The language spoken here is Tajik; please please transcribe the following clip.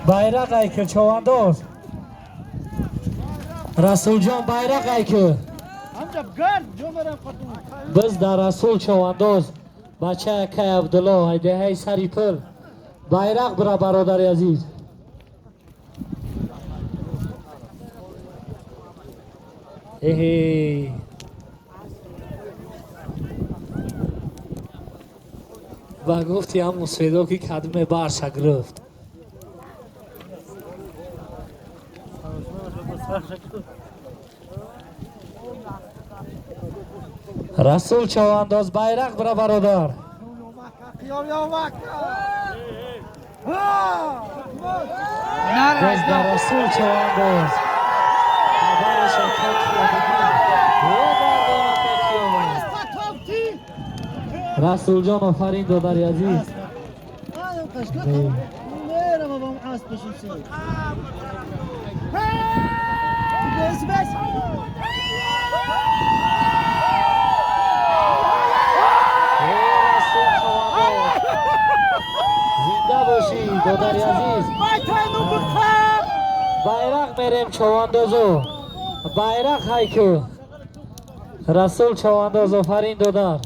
Байрақ айкил човандоз. Расулҷон, байрақ айкил. Biz дар Расул човандоз, бача акай Абдулло, айдаҳаи сари пул. Байрақ бира, бародари азиз. Эҳе. Ба гуфти ҳамун сведо ки кадме барша гирифт. Расул човандоз, байрақ бира, бародар. Боз дар Расул човандоз. Хабараш ака Киёмиддин. О, бардор, ака Киёмид. Расулҷон, офарин, додари азиз. О, Расул човандоз. Зинда бошӣ, додари азиз. Байрақ мерем, човандозу. Байрақ ҳайку. Расул човандоз, офарин, додар.